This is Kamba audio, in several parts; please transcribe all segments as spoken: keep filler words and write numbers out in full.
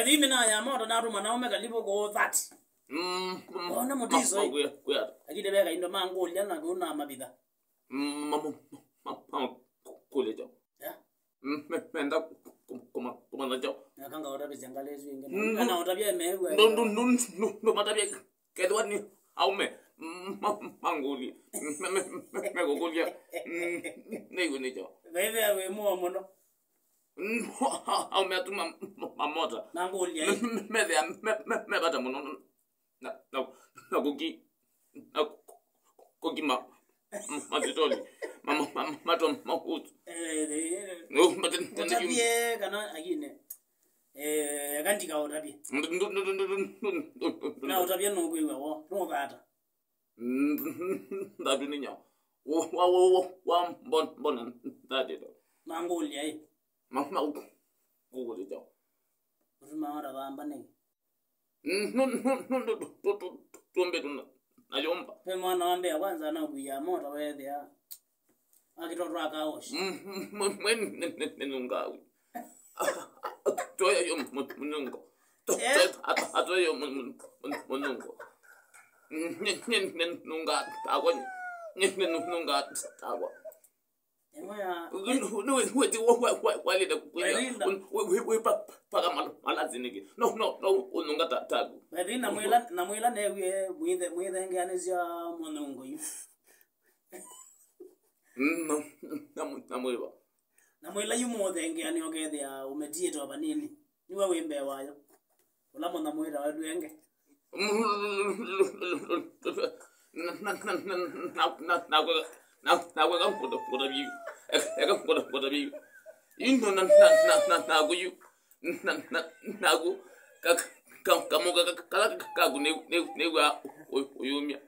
Ĩmina ya moto natũma naume kalivu kũũ thirty. Mm, mm, ona mũtiso, ma-, ĩ. Kwĩa, kwĩa. Lakini veka indo mangũlya na kũu na mavitha. Mm, ma-, ma-, ma-, ma-, kũlya kyaũ? Yeah. Mm, me-, menda ku-, ku-, kuma-, kumanya kyaũ? Nakanga ũtavĩsya ngalĩ ĩsu ĩngĩ. Mm, kana ũtavya meew'a. Ndo, ndo, ndo, ndo, ndo matavya kethĩwa nĩ aume, mm, ma-, mangũlye. Me-, me-, me-, mekũkũlya. Mm, nĩw'o nĩ kyaũ? Vaĩvĩa wĩ mũo mũno. Aume atuma mamota. Na ngũlya ĩ. Methĩa me, me, me vata mũno na, na, na kũki, na kũkima matitoli. Ma, ma, ma, matwa mahutu. Eh, eh, eh. No, mate, mate, ũtavye kana agine. Eh, eka ndikaũtavye. Ndu, ndu, ndu. Na ũtavye nũkwĩw'a wo, nũthata. Ndatu nĩ nyaũ? Wa, wa, wa, wa, wa, mbon-, mbona ndatu? Mangũlya ĩ. Ma, ma, kũkũlya kyaũ? Ũtuma ora vamba nĩ. Ndu, ndu, ndu, ndu, tu, tu, tu, tumbĩtwe na, na yomba. Pe mwana wa mbea kwanza na kuya moto wethĩa. Akitotwa akaoshi. Mm, mm, mwe, mwe, ne, ne, ne, nunga. Toya yo mu-, munungo. To-, eh? To-, at-, atoya yo mu-, mu-, mu-, munungo. Nye, nye, ne, nunga takwa. Nye, ne, nu-, nunga takwa. Ĩmwe ya Unu, unu, we, we, ti wa, wa, wa, walile kukuya. Belinda. Un-, we, we, we, pa, pa, paka mal-, malazi niki. No, no, no, ununga ta-, tagu. Belinda, mwĩla, na mwĩla newie mwĩthe-, mwĩthengeanĩsya mũnungo yu. Mm, na, na, na mwĩva. Na mwĩla yu mũũthengeanĩa ũkethĩa ũmetiĩte o vanini. Nĩwe wĩ mbee wayo. Ũla mũna mwĩtawa ndwenge. Na, na, na, na, na, na, na, nakweka, na, nakweka ngũta, ngũta vyu. Eka, eka ngũta, ngũta vyu. Ino na, na, na, na, naku yu. Na, na, naku. Ka, ka, ka, kamũka ka, ka, kala kaku nĩ, nĩ, nĩw'a ũyumya.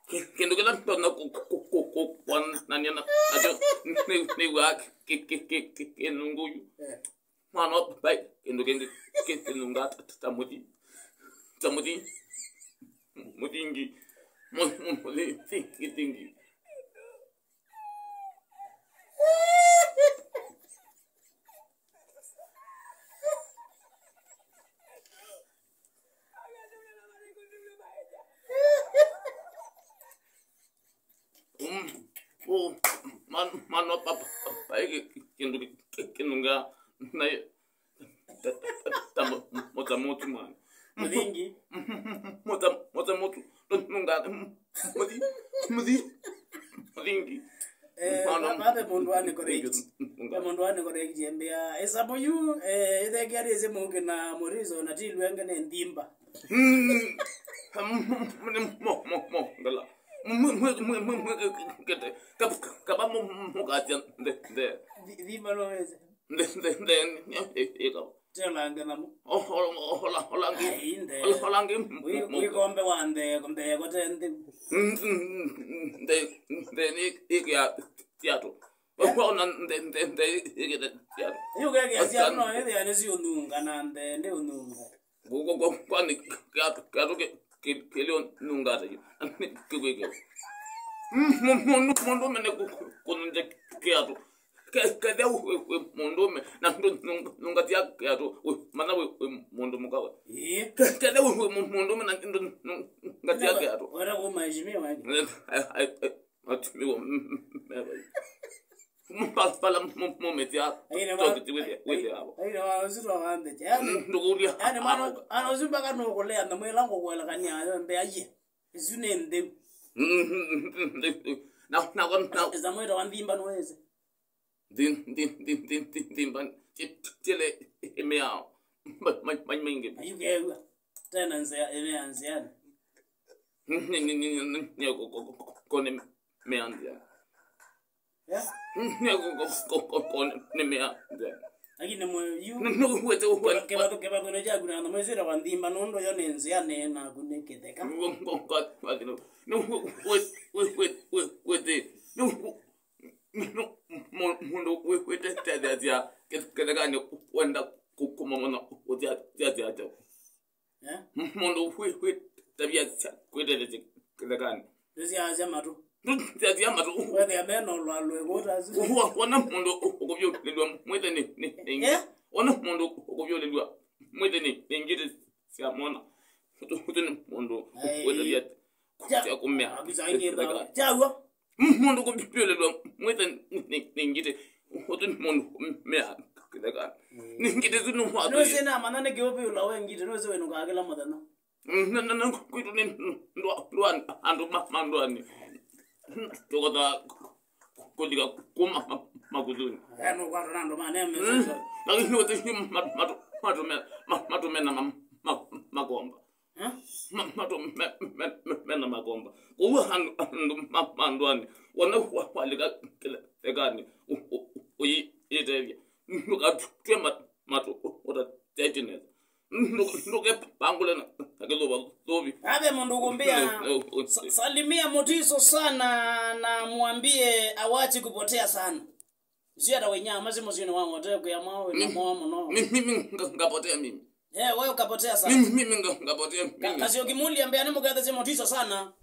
Ki-, kĩndũ kĩla ndonya kũ-, kũ-, kũ-, kũ-, kwonany'a na, nakyo, nĩ-, nĩw'aa kĩ-, kĩ-, kĩ-, kĩ-, kĩ-, kĩnungu yu. Eh. Mwana wa pai, kĩndũ kĩngĩ kĩ-, kĩnungaa ta, ta, ta mũthi-, ta mũthi-, mũthingi. Mũ-, mũ-, mũthingi, thingi. Mm, oh, man, man, no, pa, pa, pa, ĩkĩ kĩndũ kĩ-, kĩ-, kĩnungaa na ta, ta, ta, ta mo-, mota motu, mwana. Mũthingi. Mota, mota motu. Nunga, mũthi, mũthi, mũthingi. Eh, mwana, va-, vave mũndũ wa nĩ correct. Nunga. Ve mũndũ wa nĩ correct, embĩa, ĩsabu yu, eh, ĩthengeanĩsye mũkĩ na mũriso na ti lwenge nĩ nthimba. Mm. Mo, mo, mo, mo, ngala. Mwe, mwe, mwe, mwe, mwe, kete. Kap-, kap-, kapa mo, mo, katia, nde, nde. Thi-, thimba no weze. Nde, nde, nde, nde, e, e, ka. Tela nge namo. Oh, hola, hola, hola, nge. Ai, nde. Hola, hola, nge. Wi-, wikombe wa nde, nde, kote nde. Mm, mm, mm, nde, nde, ni, e, ya, tiato. Eh? Kwa ona nde, nde, nde, e, ya, tiato. Yu ke, ke, tiato no, e, ya, ne si ununga na nde, nde ununga. Kwa, kwa, kwa, kwani kiatu, kiatu ki-, ki-, kilio nunga ata yu? Kikwikio. Mm, mu-, mundu, mundu mene ku-, ku-, kununja kiatu. Ke-, kethe we, we, we mundu me, na ndu-, nunga, nunga tia kiatu. We, mana we, we mundu mukawe. Ĩĩ. Ke-, kethe we, we mu-, mundu me, na ndu-, nunga tia kiatu. Wera kwa mheshimiwa. Ai, ai, ai. Ati, migo, mm, mm, mm, mm. Pala, pala, mo-, momete a-, aina wa-, tokiti wĩthĩa, wĩthĩa avo. Aina wa ũsu twa wambete. Yaani, mm, ndũkũlya. Yaani, mwana, mwana ũsu mpaka nũkũlea, na mwĩla ngũkwelekania ayo, mbe aiye. Isu nĩ ntheu. Mm, mm, mm, mm, mm. Na, na, na. Ĩsa mwĩta wa nthimba nũwĩsĩ. Nthi-, nthi-, nthimba, ti-, ti-, tiele ĩmĩao. Ma-, ma-, ma-, maingĩ. Ayukewa. Tena nzĩa, ĩmĩa nzĩanĩ. Nĩ, nĩ, nĩ, nĩ, nĩ, ko-, ko-, ko-, ko-, nĩ mĩanzĩa. Yeah. Nĩ, ko-, ko-, ko-, ko-, ko-, nĩ mĩanzĩa. Lakini mwe, yu, nĩ, nĩ, wete, wete, kĩvatũ, kĩvathũnĩ kyaku na andũ mwĩsĩte wa nthimba nũndũ yo nĩ nzĩa nĩ naku nĩ kĩtheka. Nĩ, we-, we-, we-, wete. Nĩ, we-, nĩ, mũ-, mũndũ wĩ-, wĩtetheasya kĩthekanĩ wenda kũ-, kũmamona ũtetheasya. Eh? Mũndũ wĩ-, wĩtavya sya kwĩtetheesya kĩthekanĩ. Ndũsyaasya matũ. Ndũsyaasya matũ. Wethĩa me na ũlwalũ ĩkũta asu. Wa-, wona mũndũ ũ-, ũkũvyũlĩlw'a mwĩthĩ nĩ, nĩ, nĩ. Eh? Wona mũndũ ũkũvyũlĩlw'a Mwĩthĩ nĩ, nĩ ngitĩ sya mwana. Ũtũ, ũtũ nĩ mũndũ wĩtavya kũsya kũmea. Kyaw'a. Mũndũ kũvĩtw'ĩlĩlwa mwĩthĩ nĩ, nĩ ngitĩ. Ũtũ nĩ mũndũ kũmea kĩthekanĩ. Nĩ ngitĩ tu nĩ wa. Nũsĩ namanya nĩ kĩũpĩ ũla we ngitĩ, nũsĩ wĩnũkaa kĩla mũthenya. Na, na, na kwitũ nĩ ndwa-, ndwani, andũ ma, ma ndwani. Tũkotha kũlika kuma ma, makuthuni. Eh, nũkwatwa na andũ ma neme. Lakini ũthi ma, matu, matu me, ma, matu mena ma, ma, makomba. Eh? Ma, matu me, me, me, mena makomba. Kũu andũ, andũ ma, ma ndwani. Wana wa, walika kĩthekanĩ. Ũyĩtethya. Ndũkatwe ma, matu ũtatetinesa. Ndũkepangũle na kĩthũva thũvi. Ave mũndũ ũkũmbĩa, "Sa-, salimia Mutiso sana na mwambie awache kupotea sana." Usiata wenyama si mũsyĩnĩ wa Ng'ote kwĩa mao wĩna moa mũno. Mimi ngapotea mimi. Eh, wewe ukapotea sana. Mimi ngapotea mimi. Kasio kimuli ambia ni mukethe si Mutiso sana.